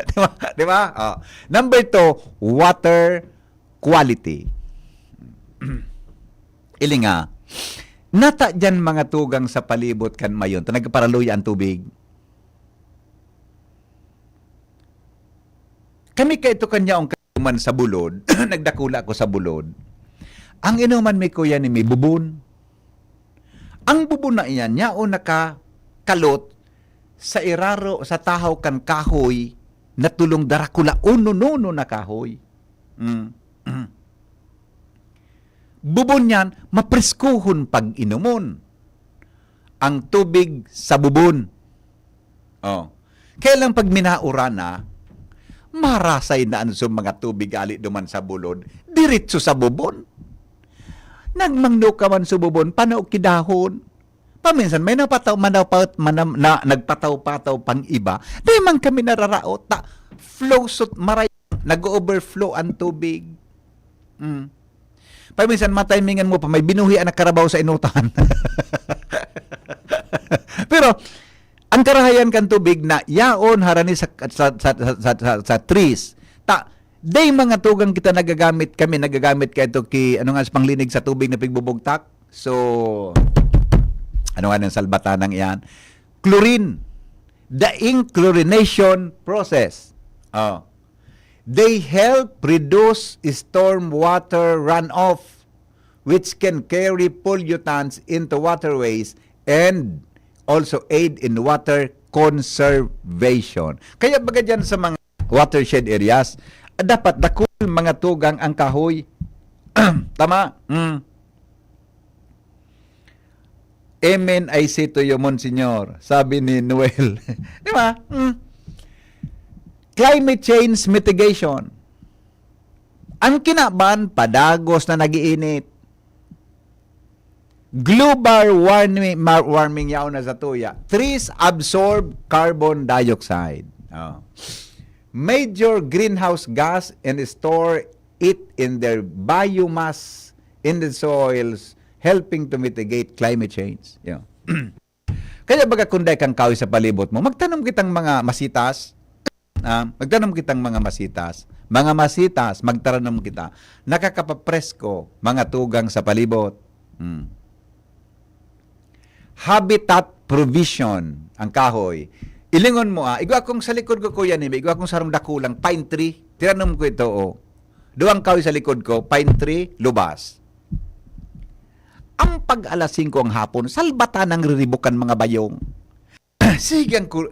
Di ba? Di ba? Oh. Number two, water quality. Ilinga, nata diyan mga tugang sa palibot kan mayon, ta nagparaluya ang tubig. Kami kaito kan yaong kainuman sa bulod, nagdakula ako sa bulod. Ang inuman mi, kuya, ni mi bubon. Ang bubon na iyan, yaon nakakalot sa iraro, sa tahaw kan kahoy na tulong darakula, uno-nono na kahoy. Mm. Bubon yan, mapreskuhon pag-inomon. Ang tubig sa bubon. Oh. Kaya lang pag minauran na, marasay na an so mga tubig ali duman sa bulod, diretso sa bubon. Nagmangno ka man sa bubon, pano ki dahon. Paminsan may napataw, manawpat, manam-, na, nagpataw-pataw pang iba. Di man kami nararaot, ta, flow sut maray, nag-overflow ang tubig. Mm. Paminsan, matimingan mo pa, may binuhi ang nakarabaw sa inutan. Pero, ang karahayan kan tubig na yaon harani sa, sa, sa, sa, sa, sa, sa trees. Ta, day mga tugang kita nagagamit, kami nagagamit ka ito ki, ano nga, sa panglinig sa tubig na pigbubugtak. So, ano nga ng salbatanang iyan? Chlorine. Daing chlorination process. Oh. They help reduce storm water runoff, which can carry pollutants into waterways and also aid in water conservation. Kaya baga dyan sa mga watershed areas, dapat dakul mga tugang ang kahoy. Tama? Mm. "Amen, I say to you, Monsignor," sabi ni Noel. Di ba? Mm. Climate change mitigation. Ang kinaban, padagos na nag-iinit. Global warming, mar-, warming yaon na sa tuya. Trees absorb carbon dioxide. Oh. Major greenhouse gas and store it in their biomass in the soils, helping to mitigate climate change. Yeah. Kaya baga kung dai kang kahoy sa palibot mo, magtanom kitang mga masitas. Ah, magtanom kitang mga masitas. Mga masitas, magtaranom kita. Nakakapapresko, mga tugang sa palibot. Hmm. Habitat provision, ang kahoy. Ilingon mo, ah, igwa akong sa likod ko, Kuya Neme, igwa akong sarong dakulang pine tree. Tiranom ko ito, oh. Duwang kahoy sa likod ko, pine tree, lubas. Ang pag-alas singko ang hapon, salbata nang riribukan mga bayong. Sige ang ku-,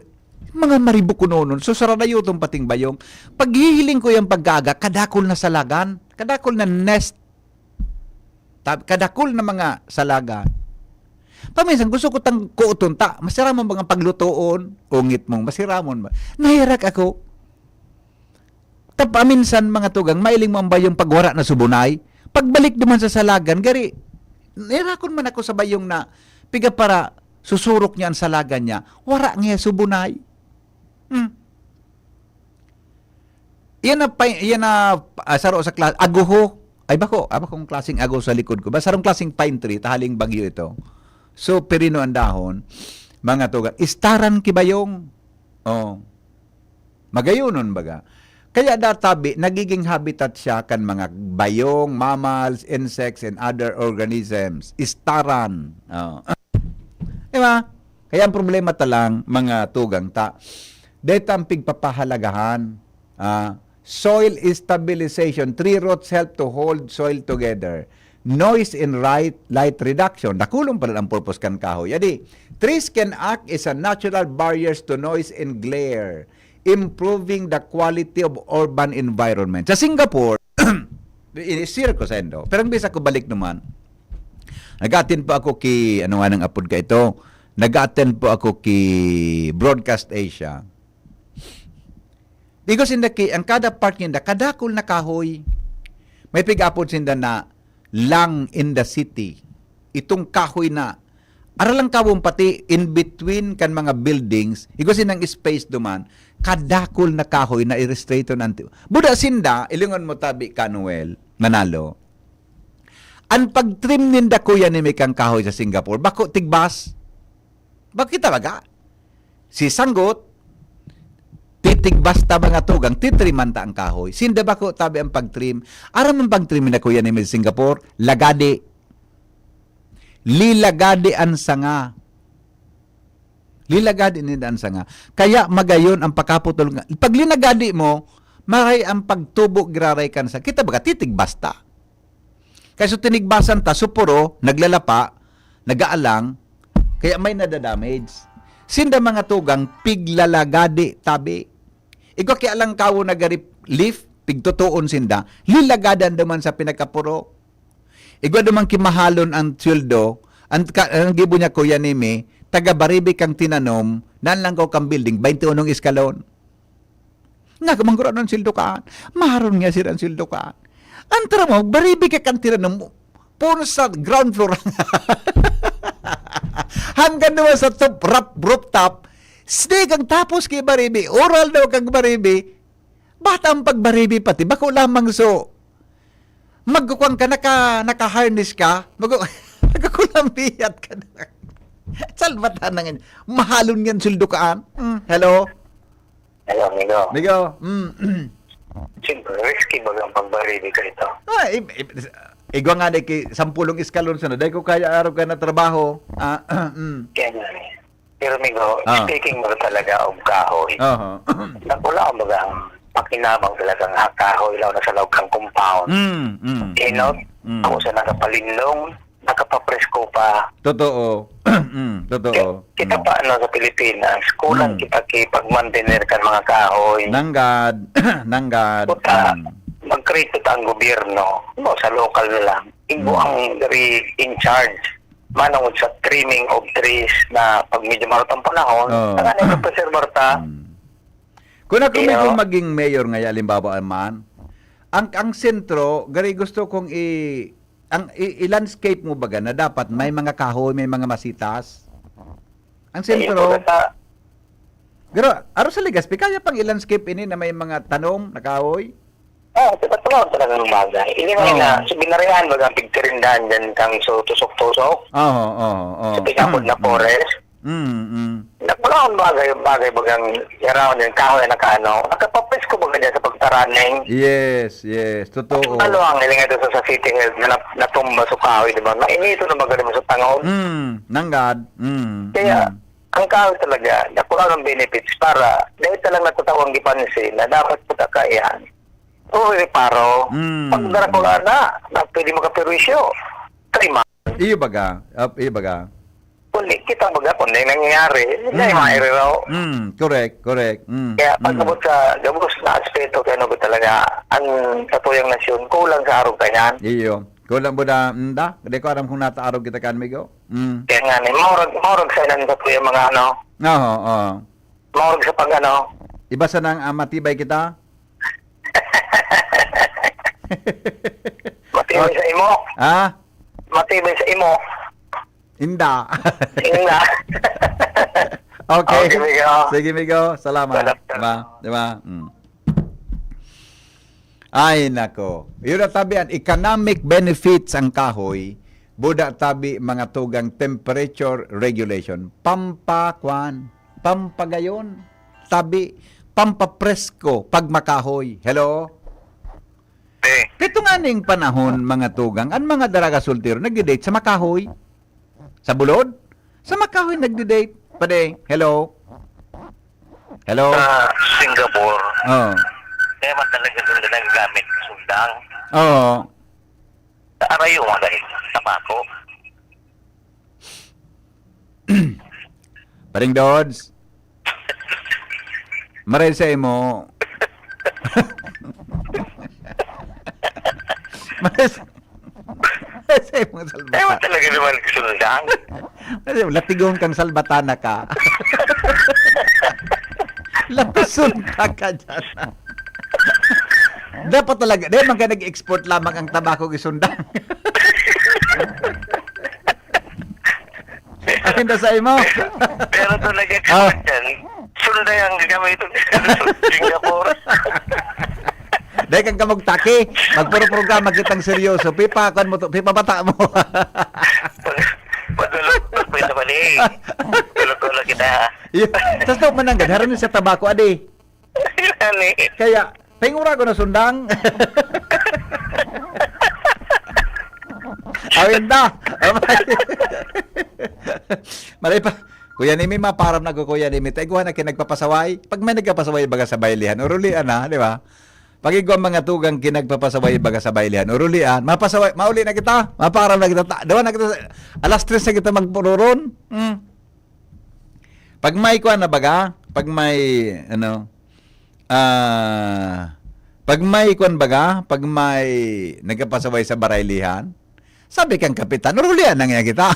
mga maribukunonon, so saradayoton pating bayong. Paghihiling ko yung pagkaga, kadakol na salagan, kadakol na nest, ta-, kadakol na mga salagan. Paminsan, gusto ko tang kuoton ta, masiramon bagang paglutoon, ungit mong masiramon ba? Nahirak ako. Ta paminsan, mga tugang, mailing mo ang bayong pagwara na subunay. Pagbalik naman sa salagan, gari, nirakon man ako sa bayong na piga para susurok niya ang salagan niya. Wara niya subunay. Hmm. Yan na, pa-, yan na, ah, saro sa kla-, aguho. Ay, bako, ah, bakong klaseng aguho sa likod ko. Basta sarong klaseng pine tree, tahaling bagyo ito. So, perino ang dahon, mga tugang. Istaran ki bayong. Oh. Magayonon baga. Kaya databi, nagiging habitat siya kan mga bayong, mammals, insects, and other organisms. Istaran. Oh. Di ba? Kaya ang problema ta lang, mga tugang ta, deta ang pigpapahalagahan. Ah, soil stabilization. Tree roots help to hold soil together. Noise and light, light reduction. Dakulon pala ang purpose kan kahoy. Adi, trees can act as a natural barriers to noise and glare, improving the quality of urban environment. Sa Singapore, i-share ko saindo. Pero ang bisa ko balik naman, nag-attend po ako ki, ano nga nang apod ka ito? Nag-attend po ako ki Broadcast Asia. Igwa sinda ki, ang kada park ninda, kadakol na kahoy. May pig-apod sinda na Lang in the City. Itong kahoy na, aralang kawong pati in between kan mga buildings, igwa sindang space duman, kadakol na kahoy na irestrato na anti-, buda sinda, ilingon mo tabi ka, Noel, Manalo. Ang pagtrim ninda, Kuya, ni Mikang kahoy sa Singapore, bako tigbas. Bakit talaga? Si Sanggot, titigbas ta mga tugang, titriman ta ang kahoy. Sinda bako tabi ang pagtrim. Aram ang pagtrim na, Kuya, ni Miss Singapore, lagadi. Lilagadi ang sanga. Lilagadi ninda ang sanga. Kaya magayon ang pakaputol nga. Pag linagadi mo, maray ang pagtubo giraray kan sa. Kita baga, titigbas ta. Kaya so tinigbasan ta, supuro, naglalapa, nagaalang, kaya may nadadamage. Sinda mga tugang, piglalagadi, tabi. Igwa ki alang kawo nagarip leaf, pigtutuon sinda, lilagadan duman sa pinagkapuro. Igwa duman ki mahalon ang sweldo, ang, ka, ang gibo niya, Kuya Nimi, taga Baribe kang tinanom, naan lang ko kang building, baynte unong eskalon. Nagmanggura ng sweldo kaan. Maharon nga sira ang sweldo kaan. Ang tira mo, Baribe ka kan tira mo. Puno sa ground floor. Hanggang naman sa top, rap, rooftop. Sneak ang tapos kay Baribe. Oral daw kang Baribe. Bata ang pagbaribe pati. Bako lamang so. Magkukuan ka, naka, naka-harness ka. Mag-, magkukulambiyat ka na. Salbatan na nga. Mahalon yan, sweldo kaan. Mm, hello? Hello, amigo. Amigo, mm. Siyempre, risky baga ang pagbaribe ka ito. Ah, i-, i-, igwa nga na ki-, sampulong eskalon sa na. Dahil ko kaya araw ka na trabaho. Ah, mm. Kaya nga eh. Pero, amigo, Ah. speaking mo talaga of kahoy, Aha. Nakula, baga ang pakinabang talaga ang kahoy, lalo na sa loob ng compound. Mm, mm, Inot, mm, mm. Ako sa nakapalinlong, nakapapresko pa. Totoo. Mm, totoo. Ki-, kita Mm. pa, ano, sa Pilipinas, kulang Mm. kita kipag-mantener kan mga kahoy. Nanggad. Nanggad. Puta, Mm. mag-create ta ang gobyerno, no, sa local na lang. Igbo Mm. ang very in charge. Manongod sa trimming of trees na pag medyo marot ang panahon, Oo. saka na preservar ta. Mm. Kung ako Iyo. May kung maging mayor ngaya, halimbawa man, ang, ang sentro, gari gusto kong i-, ang i-, i-landscape mo baga na dapat may mga kahoy, may mga masitas? Ang Iyo, sentro, pagka- pero aro sa Legazpi, kaya pang i-landscape ini na may mga tanom na kahoy? Oh, sa totoo talagang bagay. Hindi mo Oo. Na, sa Binarihan, baga ang pigtirindahan dyan kang so, tusok-tusok. Oo, oo, oo. Sa pinapod na Mm, mm. Forest. Mm, mm. Nagpulaon bagay, bagay bagang around yung kahoy na nakaano. Nakapapresko baga dyan sa pagtaraning. Yes, yes. Totoo. Ano ang hiling ito sa, sa City Health na nap-, natumba sa kahoy, di ba? Nainito na baga naman sa tangon. Mm, nanggad. Mm, Kaya, mm. Ang kahoy talaga, nakuha ng benefits para dahil talang natatawang gipansin na dapat po ta kaiyan. Oo, reparo. Mm. Pag narakula na, na pwede makaperwisyo. Kay ma- Iyo baga. Ap-, iyo baga. Kundi, kita baga, kundi nangyayari. Hindi Mm. mairiraw. Mm, correct, correct. Mm, Kaya pag mm. abot sa gabos na aspeto, kaya ano ba talaga, ang satuyang nasyon, kulang sa arog kaiyan. Iyo. Kulang po na, mm, da? Di ko aram kung nataarog kita kan, migo. Mm. Kaya nga, ni, maurag, maurag sa ilan sa tuya mga ano, Oo, oo. Maurag sa pag ano. Iba sa nang, ah, matibay kita? Matibay Oh. Sa imo. Ha? Matibay sa imo. Inda. Inda. Okay. Okay, migo. Sige, migo. Salamat. Salamat. Diba? Diba? Mm. Ay, nako. Yun ang tabi, an economic benefits ang kahoy, buda tabi mga tugang temperature regulation. Pampakwan, pampagayon, tabi, pampapresko, pag makahoy. Hello? Eh. Pito nga ning panahon, mga tugang, ang mga daraga soltero nagdi-date sa makahoy. Sa bulod? Sa makahoy nagdi-date. Pade, hello? Hello? Sa Singapore, Oh. Kaya man talaga sila nagagamit ng sundang. Oo. Sa arayo, mga dahil sa bako. Paring Dods. Maray sa imo. Maray sa, maray sa imo, Salbata. Ewan talaga naman, sundang. Maray, latigon kang salbatana ka. Latuson ka ka dyan. Dapat talaga, di man ka nag-export lamang ang tabako gisundang. Akin na sa imo. Pero talaga Ah. Yan. Sunday ang gagamitin sa Singapore. Dahil kang kamog taki, magpuro programa kitang seryoso. Pipa, kan mo to, pipa bata mo. Padulog, pwede ba ni? Tulog-tulog kita. Yun. Tas daw mananggad, harap niya sa tabako, adi. Yan eh. Kaya, pengura ko na sundang. Awin ta. Maray pa. Kuya Nimi, maparam na ko, Kuya Nimi. Taiguan na kinagpapasaway. Pag may nagpapasaway, baga sa baylihan. Urulian na, di ba? Pag igwa mga tugang kinagpapasaway, baga sa baylihan. Urulian. Mapasaway, mauli na kita. Maparam na kita. Ta-, dawa na kita. Sa, alas tres na kita magpururon. Hmm. Pag may kuwan na baga, pag may, ano, ah, pag may kuwan baga, pag may nagkapasaway sa baraylihan, sabi kang kapitan, "Urulian na nga kita."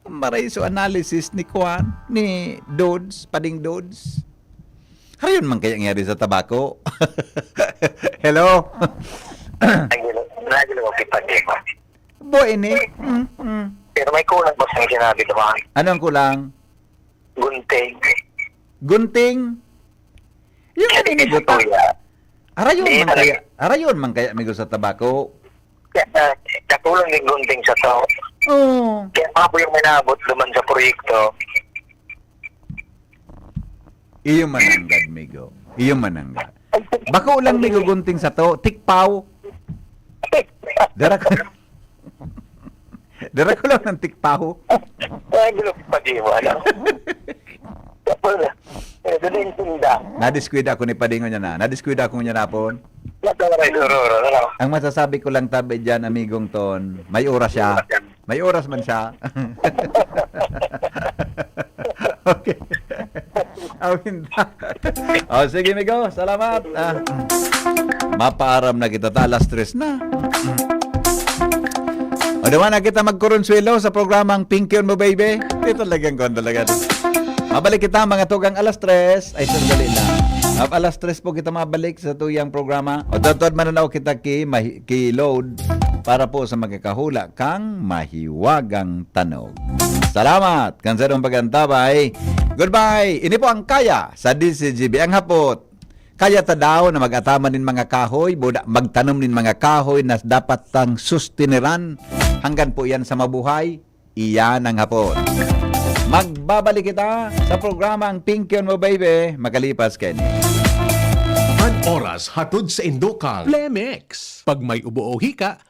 Maray so analysis ni kuwan, ni Dods, Pading Dods. Harayon man kaya nangyari sa tabako? Hello? Nagilo, nagilo ko kita, Diego. Bo, ini? Mm, mm. Pero may kulang ba sa sinabi ko, ha? Ano ang kulang? Gunting. Gunting? Yung Kaya ano, ito, guta? Kuya. Arayon Di man talaga. Kaya, arayon man kaya, amigo, sa tabako? Kaya, ah, kakulang yung gunting sa tao. Oo. Kaya mga po yung minabot naman sa proyekto. Iyo mananggad, migo. Iyo mananggad. Bako lang, migo, gunting sa to. Tikpaw. Dara ko. Dara ko lang ng tikpaw. Ay, gulo pa di mo, ano? Tapos, Intinda. Nadiskwida ako ni Padingon niya na. Nadiskwida ako niya na po. Nagkawaray, duro, duro, duro. Ang masasabi ko lang tabi dyan, amigong Ton, may oras siya. May oras man siya. Okay. Awin ta. Oh, sige, migo. Salamat. Ah, mapaaram na kita ta alas tres na. O naman na kita magkuronswelo sa programang Pingkyon Mo, Baby. Ito talagang kwan talaga. Mabalik kita mga tugang alas tres. Ay, sandali lang. Ab- alas tres po kita mabalik sa tuyang programa. O, tutuad mananaw kita ki, mahi- ki load para po sa magkakahula kang mahiwagang tanog. Salamat kan sarong pagantabay. Goodbye. Ini po ang Kaya sa D C G B. Ang hapot, kaya ta daw na mag-ataman nin mga kahoy, buda, magtanom nin mga kahoy na dapat tang sustineran hanggang po yan sa mabuhay? Iyan ang hapot. Magbabalik kita sa programang Pingkyon Mo, Baby, makalipas kini. An oras hatod sa indokang Plemex. Pag may ubo o hika,